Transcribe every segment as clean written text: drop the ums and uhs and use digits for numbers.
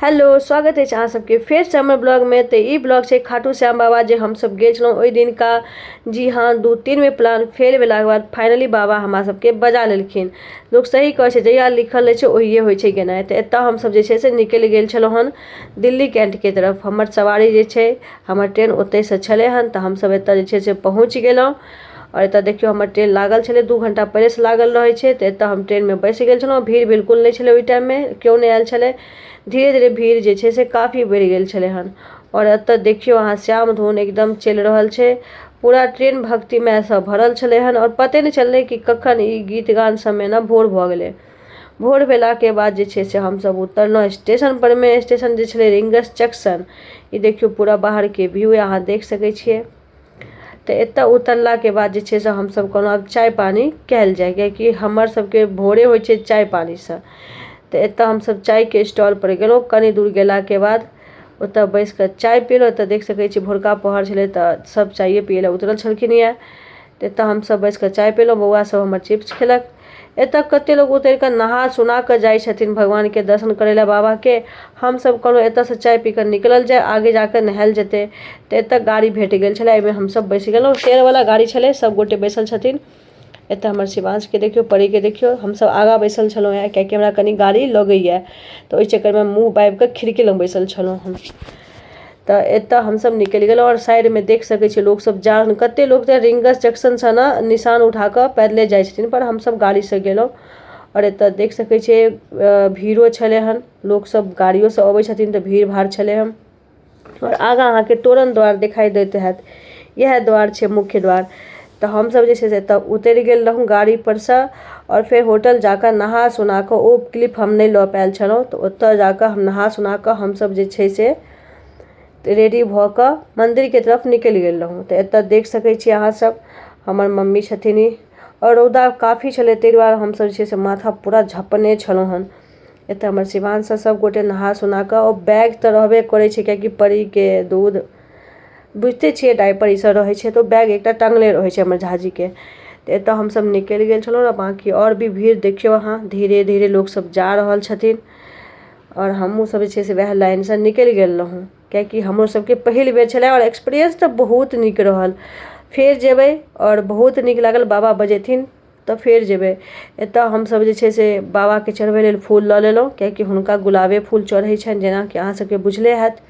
Hello, स्वागत अछि अहाँ सबके फेरसँ हमर ब्लॉगमे। तऽ ई ब्लॉग छै खाटू श्याम बाबा जे हमसब गेल छलहुँ ओहि दिनका। जी हाँ, 2-3 बेर प्लान फेल भेलाके बाद फाइनली बाबा हमरा सबके बजा लेलखिन। लोक सही कहै छै, जहिया लिखल रहै छै ओहिए होइ छै गेनाइ। तऽ एतऽ हमसब जे छै से निकलि गेल छलहुँ हन दिल्ली कैंटके तरफ। हमर सवारी जे छै, हमर ट्रेन ओतहिसँ छलै हन। तऽ हमसब एतऽ जे छै से पहुँच गेलहुँ आओर एतऽ देखियौ, हमर ट्रेन लागल छलै, 2 घंटा पहिलेसँ लागल रहै छै। तऽ एतऽ हम ट्रेनमे बैस गेल छलहुँ। भीड़ बिल्कुल नहि छलै ओहि टाइममे, केओ नहि आयल छलै। धीरे धीरे भीड़ जे छै से काफी बढ़ि गेल छलै हन। आओर एतऽ देखियौ अहाँ, श्याम धुन एकदम चलि रहल छै। पूरा ट्रेन भक्तिमयसँ भरल छलै हन आओर पते नहि चललै कि कखन ई गीत गान सबमे ने भोर भऽ गेलै। भोर भेलाके बाद जे छै से हमसब उतरलहुँ स्टेशन परमे। स्टेशन जे छलै, रींगस जंक्शन। ई देखियौ, पूरा बाहरके व्यू अहाँ देख सकै छियै। तऽ एतऽ उतरलाके बाद जे छै से हमसब कहलहुँ, आब चाय पानी कयल जाय, कियाकि हमर सबके भोरे होइ छै चाय पानीसँ। तऽ एतऽ हमसब चायके स्टॉल पर गेलहुँ। कनि दूर गेलाके बाद ओतऽ बैस कऽ चाय पीलहुँ। एतऽ देख सकै छी, भोरका पहर छलै तऽ सब चाये पियै लए उतरल छलखिन यऽ। तऽ एतऽ हमसब बैस कऽ चाय पीलहुँ। बौआ सब हमर चिप्स खेलक। एतऽ कते लोग उतरि कऽ नहा सुना कऽ जाइ छथिन भगवानके दर्शन करै लए, बाबाके। हमसब कहलहुँ, एतऽसँ चाय पी कऽ निकलल जाय, आगे जाकऽ नहायल जेतै। तऽ एतऽ गाड़ी भेट गेल छलै, एहिमे हमसब बैस गेलहुँ। शेयरवला गाड़ी छलै, सब गोटे बैसल छथिन। एतऽ हमर शिवांशके देखियौ, परीके देखियौ। हमसब आगाँ बैसल छलहुँ हेँ, कियाकि हमरा कनि गाड़ी लगैए, तऽ ओहि चक्करमे मुँह बाबि कऽ खिड़की लग बैसल छलहुँ हम। तऽ एतऽ हमसब निकलि गेलहुँ आओर साइडमे देख सकै छियै, लोकसब जा रहल। कते लोक तऽ रिंगस जंक्शनसँ ने निशान उठा कऽ पैदले जाइ छथिन, पर हमसब गाड़ीसँ गेलहुँ। आओर एतऽ देख सकै छियै, भीड़ो छलै हन। लोकसब गाड़ियोसँ अबै छथिन तऽ भीड़ भाड़ छलै हन। आओर आगाँ अहाँके तोरण द्वार देखाइ दैत हैत। इएह द्वार छै, मुख्य द्वार। तऽ हमसब जे छै से एतऽ उतरि गेल रहौँ गाड़ी परसँ आओर फेर होटल जाकऽ नहा सुना कऽ, ओ क्लिप हम नहि लऽ पायल छलहुँ, तऽ ओतऽ जाकऽ हम नहा सुना कऽ हमसब जे छै से रेडी भऽ कऽ मन्दिरके तरफ निकलि गेल रहौँ। तऽ एतऽ देख सकै छी अहाँ सब, हमर मम्मी छथिन ई। आओर रौदा काफी छलै, ताहि दुआरे हमसब जे छै से माथा पूरा झपने छलहुँ हन। एतऽ हमर शिवांश सब गोटे नहा सुना कऽ, ओ बैग तऽ रहबे करै छै, कियाकि परीके दूध बुझिते छियै, डाइपर ई सब रहै छै, तऽ ओ बैग एकटा टङ्गले रहै छै हमर झाजीके। तऽ एतऽ हमसब निकलि गेल छलहुँ। आओर बाँकी आओर भी भीड़ देखियौ अहाँ, धीरे धीरे लोकसब जा रहल छथिन। आओर हमहूँ सब जे छै से वएह लाइनसँ निकलि गेल रहौँ, कियाकि हमरो सबके पहिल बेर छलै आओर एक्सपीरियंस तऽ बहुत नीक रहल। फेर जेबै आओर बहुत नीक लागल। बाबा बजेथिन तऽ फेर जेबै। एतऽ हमसब जे छै से बाबाके चढ़बै लेल फूल लऽ लेलहुँ, कियाकि हुनका गुलाबे फूल चढ़ै छनि, जेनाकि अहाँ सबके बुझले हैत।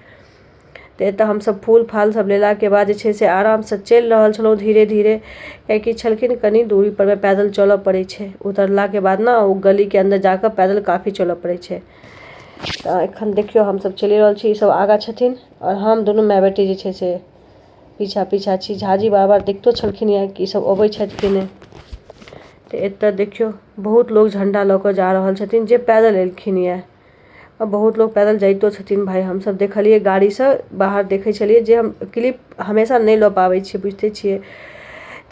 तऽ एतऽ हमसब फूल फाल सब लेलाके बाद जे छै से आरामसँ चलि रहल छलहुँ धीरे धीरे, कियाकि छलखिन कनि दूरी परमे, पैदल चलऽ पड़ै छै। उतरलाके बाद ने ओ गलीके अन्दर जाकऽ पैदल काफी चलऽ पड़ै छै। तऽ एखन देखियौ, हमसब चलि रहल छी, ई सब आगाँ छथिन आओर हम दुनू माय बेटी जे छै से पीछा पीछा छी। झाजी बार बार देखितो छलखिन यऽ कि ई सब अबै छथि कि नहि। तऽ एतऽ देखियौ, बहुत लोग झण्डा लऽ कऽ जा रहल छथिन, जे पैदल एलखिन यऽ, आओर बहुत लोग पैदल जाइतो छथिन। भाय, हमसब देखलियै, गाड़ीसँ बाहर देखै छलियै, जे हम क्लिप हमेशा नहि लऽ पाबै छियै, बुझिते छियै।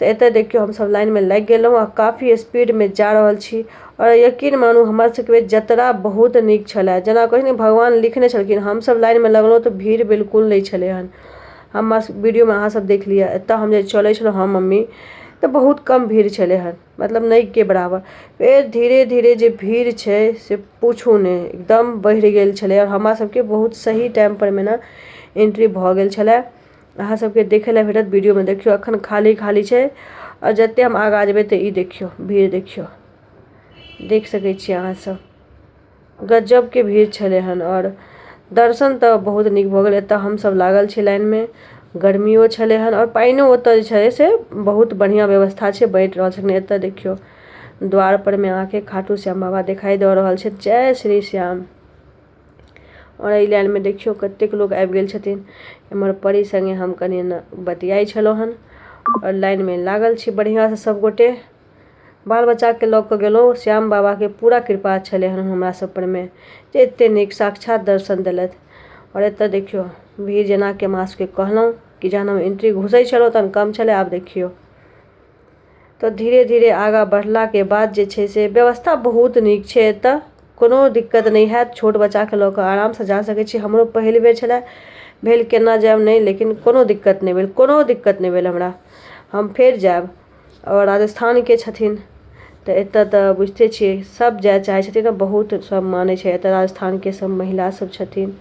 तऽ एतऽ देखियौ, हमसब लाइनमे लागि गेलहुँ आ काफी स्पीडमे जा रहल छी। आओर यकीन मानू, हमर सबके जतरा बहुत नीक छलै, जेना कहै ने भगवान लिखने छलखिन। हमसब लाइनमे लगलहुँ तऽ भीड़ बिल्कुल नहि छलै हन। हमर वीडियोमे अहाँ सब देख लिअ, एतऽ हम जे चलै छलहुँ, हम मम्मी, तऽ बहुत कम भीड़ छलै हन, मतलब नहिके बराबर। फेर धीरे धीरे जे भीड़ छै से पूछू नहि, एकदम बढ़ि गेल छलै। आओर हमरा सबके बहुत सही टाइम परमे ने एंट्री भऽ गेल छलै। अहाँ सबके देखै लए भेटत वीडियोमे। देखियौ, एखन खाली खाली छै आओर जते हम आगाँ जेबै तऽ ई देखियौ, भीड़ देखियौ। देख सकै छियै अहाँ सब, गजबके भीड़ छलै हन। आओर दर्शन तऽ बहुत नीक भऽ गेल। एतऽ हमसब लागल छी लाइनमे। गर्मियो छलै हन आओर पानिओ ओतऽ जे छै से बहुत बढ़िआँ व्यवस्था छै, बाँटि रहल छथिन। एतऽ देखियौ, द्वार परमे अहाँके खाटू श्याम बाबा देखाइ दऽ रहल छै। जय श्री श्याम। आओर एहि लाइनमे देखियौ, कतेक लोक आबि गेल छथिन। एम्हर परी सङ्गे हम कनि बतियाइ छलहुँ हन। आओर लाइनमे लागल छी बढ़िआँसँ सभगोटे। बाल बच्चाके लऽ कऽ गेलहुँ। श्याम बाबाके पूरा कृपा छलै हन हमरा सब परमे जे एतेक नीक साक्षात दर्शन देलथि। आओर एतऽ देखियौ भीड़, जेनाकि हम अहाँ सबके कहलहुँ कि जहन हम एंट्री घुसै छलहुँ तहन कम छलै, आब देखियौ। तऽ धीरे धीरे आगाँ बढ़लाके बाद जे छै से व्यवस्था बहुत नीक छै। एतऽ कोनो दिक्कत नहि हैत, छोट बच्चाके लऽ कऽ आरामसँ जा सकै छी। हमरो पहिल बेर छलै, भेल केना जायब नहि, लेकिन कोनो दिक्कत नहि भेल, कोनो दिक्कत नहि भेल हमरा। हम फेर जायब। आओर राजस्थानके छथिन तऽ एतऽ तऽ बुझिते छियै सब जाय चाहै छथिन आओर बहुत सब मानै छै एतऽ राजस्थानके सब महिला सब छथिन।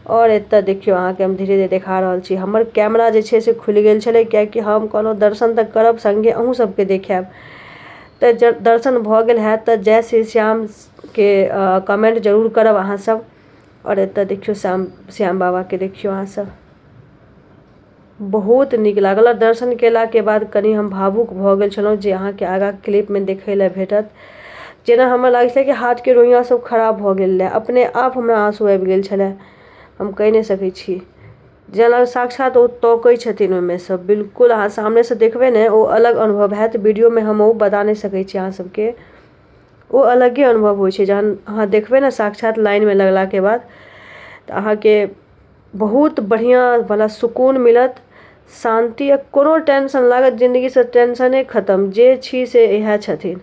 आओर एतऽ देखियौ अहाँके हम धीरे धीरे देखा रहल छी, हमर कैमरा जे छै से खुलि गेल छलै, किएकि हम कहलहुँ दर्शन तऽ करब सङ्गे अहूँ सबके देखायब। तऽ दर्शन भऽ गेल हैत तऽ जय श्री श्यामके कमेंट जरूर करब अहाँ सब। आओर एतऽ देखियौ श्याम श्याम बाबाके देखियौ अहाँ सब, बहुत नीक लागल। आओर दर्शन केलाके बाद कनि हम भावुक भऽ गेल छलहुँ, जे अहाँके आगाँ क्लिपमे देखै लए भेटत। जेना हमरा लागै छलै कि हाथके रोइआँ सब खराब भऽ गेल रहए, अपने आप हमरा आँसू आबि गेल छलै, हम कहि नहि सकै छी। जेना साक्षात ओ तकै छथिन ओहिमेसँ, बिल्कुल अहाँ सामनेसँ देखबै ने ओ अलग अनुभव हैत, वीडियोमे हम ओ बता नहि सकै छी अहाँ सबके। ओ अलगे अनुभव होइ छै जहन अहाँ देखबै ने साक्षात लाइनमे लगलाके बाद, तऽ अहाँके बहुत बढ़िआँवला सुकून मिलत, शान्ति आ कोनो टेंशन लागत जिन्दगीसँ टेंशने खतम, जे छी से इएह छथिन।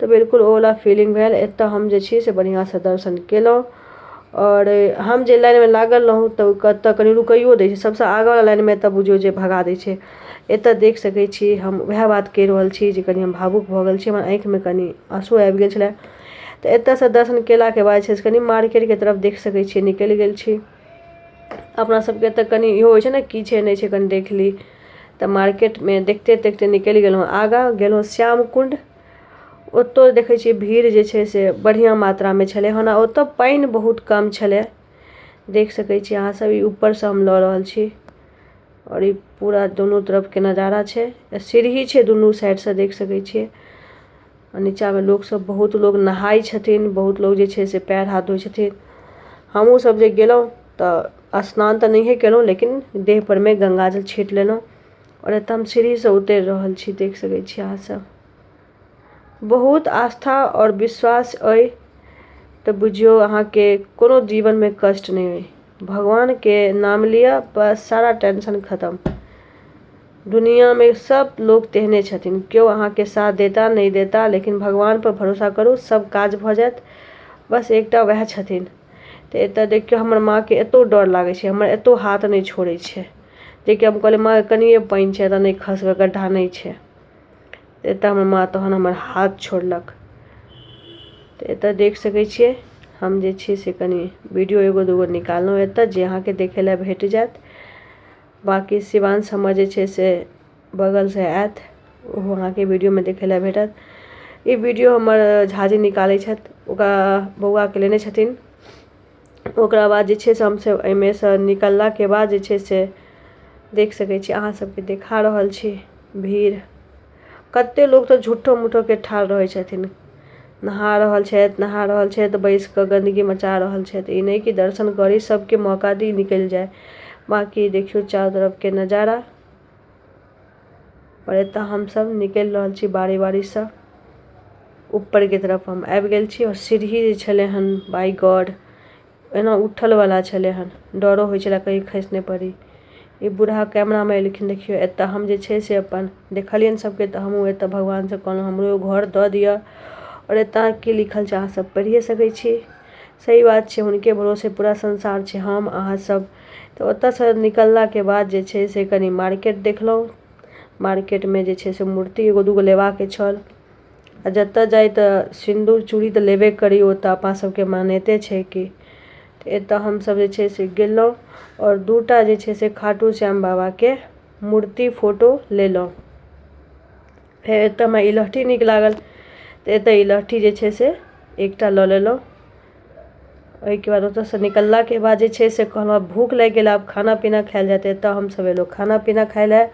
तऽ बिल्कुल ओ वला फीलिंग भेल। एतऽ हम जे छी से बढ़िआँसँ दर्शन केलहुँ। आओर हम जे लाइनमे लागल रहौँ तऽ कतऽ कनि रुकैयो दै छै, सबसँ आगाँवला लाइनमे एतऽ बुझियौ जे भगा दै छै। एतऽ देख सकै छी हम वएह बात कहि रहल छी जे कनि हम भावुक भऽ गेल छी, हमर आँखिमे कनि आँसू आबि गेल छलै। तऽ एतऽसँ दर्शन केलाके बाद जे छै से कनि मार्केटके तरफ देख सकै छियै निकलि गेल छी। अपना सबके तऽ कनि इहो होइ छै ने की छै नहि छै कनि देख ली। तऽ मार्केटमे देखते देखते निकलि गेलहुँ आगाँ, गेलहुँ श्याम कुण्ड। ओतौ देखै छियै भीड़ जे छै से बढ़िआँ मात्रामे छलै हन, ओतऽ पानि बहुत कम छलै। देख सकै छी अहाँ सब, ई ऊपरसँ हम लऽ रहल छी आओर ई पूरा दुनू तरफके नजारा छै, सीढ़ी छै दुनू साइडसँ देख सकै छियै। आ नीचाँमे लोकसब बहुत लोग नहाय छथिन, बहुत लोग जे छै से पैर हाथ धोइ छथिन। हमहूँ सब जे गेलहुँ तऽ स्नान तऽ नहिए केलहुँ, लेकिन देह परमे गंगाजल छीट लेलहुँ। आओर एतऽ हम सीढ़ीसँ उतरि रहल छी, देख सकै छी अहाँ सब। बहुत आस्था आओर विश्वास अइ तऽ बुझियौ अहाँके कोनो जीवनमे कष्ट नहि अइ। भगवानके नाम लिअ बस सारा टेंशन खतम। दुनिआँमे सब लोक तेहने छथिन, केओ अहाँके साथ देता नहि देता, लेकिन भगवानपर भरोसा करू सब काज भऽ जायत, बस एकटा वएह छथिन। तऽ एतऽ देखियौ हमर माँके एतौ डर लागै छै, हमर एतौ हाथ नहि छोड़ै छै, जेकि हम कहलियै माँ कनिये पानि छै एतऽ नहि खसबै, गड्ढा नहि छै। एतऽ हमर माँ तहन हमर हाथ छोड़लक। तऽ एतऽ देख सकै छियै हम जे छै से कनि वीडियो एगो दूगो निकाललहुँ एतऽ, जे अहाँके देखै लए भेट जायत। बाँकी शिवांश हमर जे छै से बगलसँ आयत, ओहो अहाँके वीडियोमे देखै लए भेटत। ई वीडियो हमर झाजी निकालै छथि, ओकरा बौआके लेने छथिन। ओकरा बाद जे छै से हमसभ एहिमेसँ निकललाके बाद जे छै से देख सकै छी अहाँ सबके देखा रहल छी भीड़। कते लोक तऽ झूठो मूठोके ठाढ़ रहै छथिन, नहा रहल छथि, नहा रहल छथि, बैस कऽ गन्दगी मचा रहल छथि। ई नहि कि दर्शन करी, सबके मौका दी निकलि जाय। बाँकी देखियौ चारू तरफके नजारा। आओर एतऽ हमसब निकलि रहल छी बारी बारीसँ। ऊपरके तरफ हम आबि गेल छी। आओर सीढ़ी जे छलै हन बाइ गॉड एना उठलवला छलै हन, डरो होइ छलै कहीं खसि नहि पड़ी। ई बूढ़ा कैमरामे एलखिन। देखियौ एतऽ हम जे छै से अपन देखलियनि सबके, तऽ हमहूँ एतऽ भगवानसँ कहलहुँ हमरो घर दऽ दिअ। आओर एतऽ की लिखल छै अहाँ सब पढ़िए सकै छी। सही बात छै, हुनके भरोसे पूरा संसार छै, हम अहाँ सब। तऽ ओतऽसँ निकललाके बाद जे छै से कनि मार्केट देखलहुँ। मार्केटमे जे छै से मूर्ति एगो दूगो लेबाके छल। आ जतऽ जाइ तऽ सिन्दूर चूड़ी तऽ लेबे करी, ओ तऽ अपना सबके मान्यते छै कि। तऽ एतऽ हमसब जे छै से गेलहुँ आओर दूटा जे छै से खाटू श्याम बाबाके मूर्ति फोटो लेलहुँ। फेर एतऽ हमरा ई लहठी नीक लागल, तऽ एतऽ ई लहठी जे छै से एकटा लऽ लेलहुँ। ओहिके बाद ओतऽसँ निकललाके बाद जे छै से कहलहुँ आब भूख लागि गेल, आब खाना पीना खायल जाय। तऽ एतऽ हमसब एलहुँ खाना पीना खाय लए।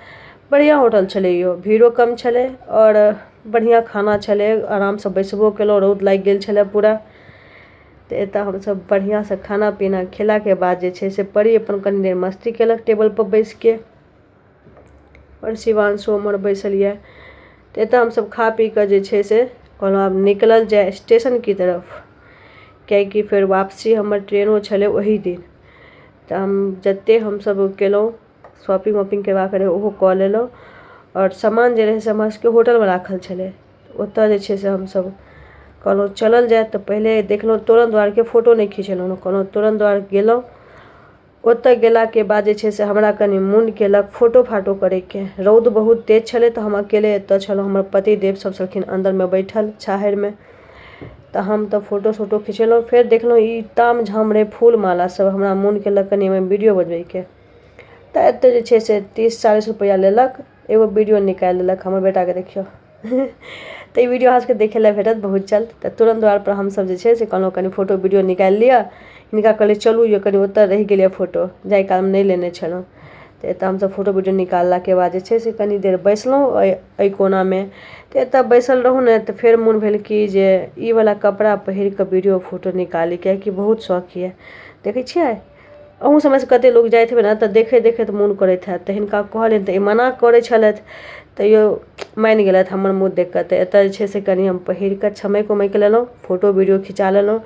बढ़िआँ होटल छलै यौ, भीड़ो कम छलै आओर बढ़िआँ खाना छलै। आरामसँ बैसबो केलहुँ, रौद लागि गेल छलै पूरा। तऽ एतऽ हमसब बढ़िआँसँ खाना पीना खेलाके बाद जे छै से परी अपन कनि देर मस्ती केलक टेबलपर बैसिके, आओर शिवांशो उम्हर बैसल यऽ। तऽ एतऽ हमसब खा पी कऽ जे छै से कहलहुँ आब निकलल जाय स्टेशनके तरफ, किएकि फेर वापसी हमर ट्रेनो छलै ओही दिन। तऽ हम जते हमसब केलहुँ शॉपिंग वॉपिंग करबाक रहै ओहो कऽ लेलहुँ। आओर सामान जे रहै से हमरा सबके होटलमे राखल छलै। ओतऽ जे छै से हमसब कहलहुँ चलल जाय। तऽ पहिले देखलहुँ तोरण द्वारके फोटो नहि खिचेलहुँ, कहलहुँ तोरण द्वार गेलहुँ। ओतऽ गेलाके बाद जे छै से हमरा कनि मोन केलक फोटो फाटो करैके। रौद बहुत तेज छलै तऽ हम अकेले एतऽ छलहुँ, हमर पतिदेव सब छलखिन अन्दरमे बैठल छाहरिमे। तऽ हम तऽ फोटो शोटो खिचेलहुँ। फेर देखलहुँ ई ताम झाम रहै फूल माला सब, हमरा मोन केलक कनि ओहिमे वीडियो बनबैके। तऽ एतऽ जे छै से 30-40 रुपैआ लेलक, एगो वीडियो निकालि देलक। हमर बेटाके देखियौ। तऽ ई वीडियो अहाँ सबके देखै लए भेटत बहुत जल्द। तऽ तुरन्त द्वारपर हमसब जे छै से कहलहुँ कनि फोटो वीडियो निकालि लिअ। हिनका कहलियै चलू यौ, कनि ओतऽ रहि गेल यऽ फोटो, जाहि कालमे नहि लेने छलहुँ। तऽ एतऽ हमसब फोटो वीडियो निकाललाके बाद जे छै से कनि देर बैसलहुँ एहि कोनामे। तऽ एतऽ बैसल रहू ने तऽ फेर मोन भेल कि जे ई वला कपड़ा पहिर कऽ वीडियो फोटो निकाली, कियाकि बहुत शौक यऽ। देखै छियै अहूँ सबमे कते लोक जाइत हेबै ने तऽ देखैत देखैत मोन करैत हैत। तऽ हिनका कहलियनि तऽ ई मना करै छलथि, तैयो मानि गेलथि हमर मुँह देखि कऽ। तऽ एतऽ जे छै से कनि हम पहिर कऽ छमकि उमकि लेलहुँ, फोटो वीडियो खिचा लेलहुँ।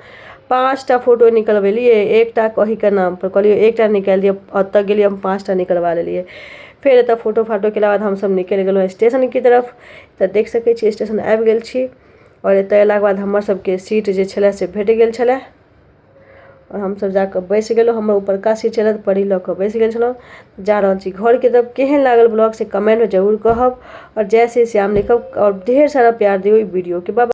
5टा फोटो निकलबेलियै एकटा कहैके नामपर। कहलियै एकटा निकालि दिअ, ओतऽ गेलियै हम 5टा निकलबा लेलियै। फेर एतऽ फोटो फाटो केला बाद हमसब निकलि गेलहुँ स्टेशनके तरफ। तऽ देख सकै छी स्टेशन आबि गेल छी आओर एतऽ अयलाके बाद हमर सबके सीट जे छलै से भेट गेल छलै आओर हमसब जाकऽ बैस गेलहुँ। हमर उपरका सीट छलै तऽ परी लऽ कऽ बैस गेल छलहुँ। जा रहल छी घरके तरफ। केहन लागल ब्लॉग से कमेंटमे जरूर कहब आओर जय श्री श्याम लिखब आओर ढेर सारा प्यार दियौ ई वीडियोके। बाय।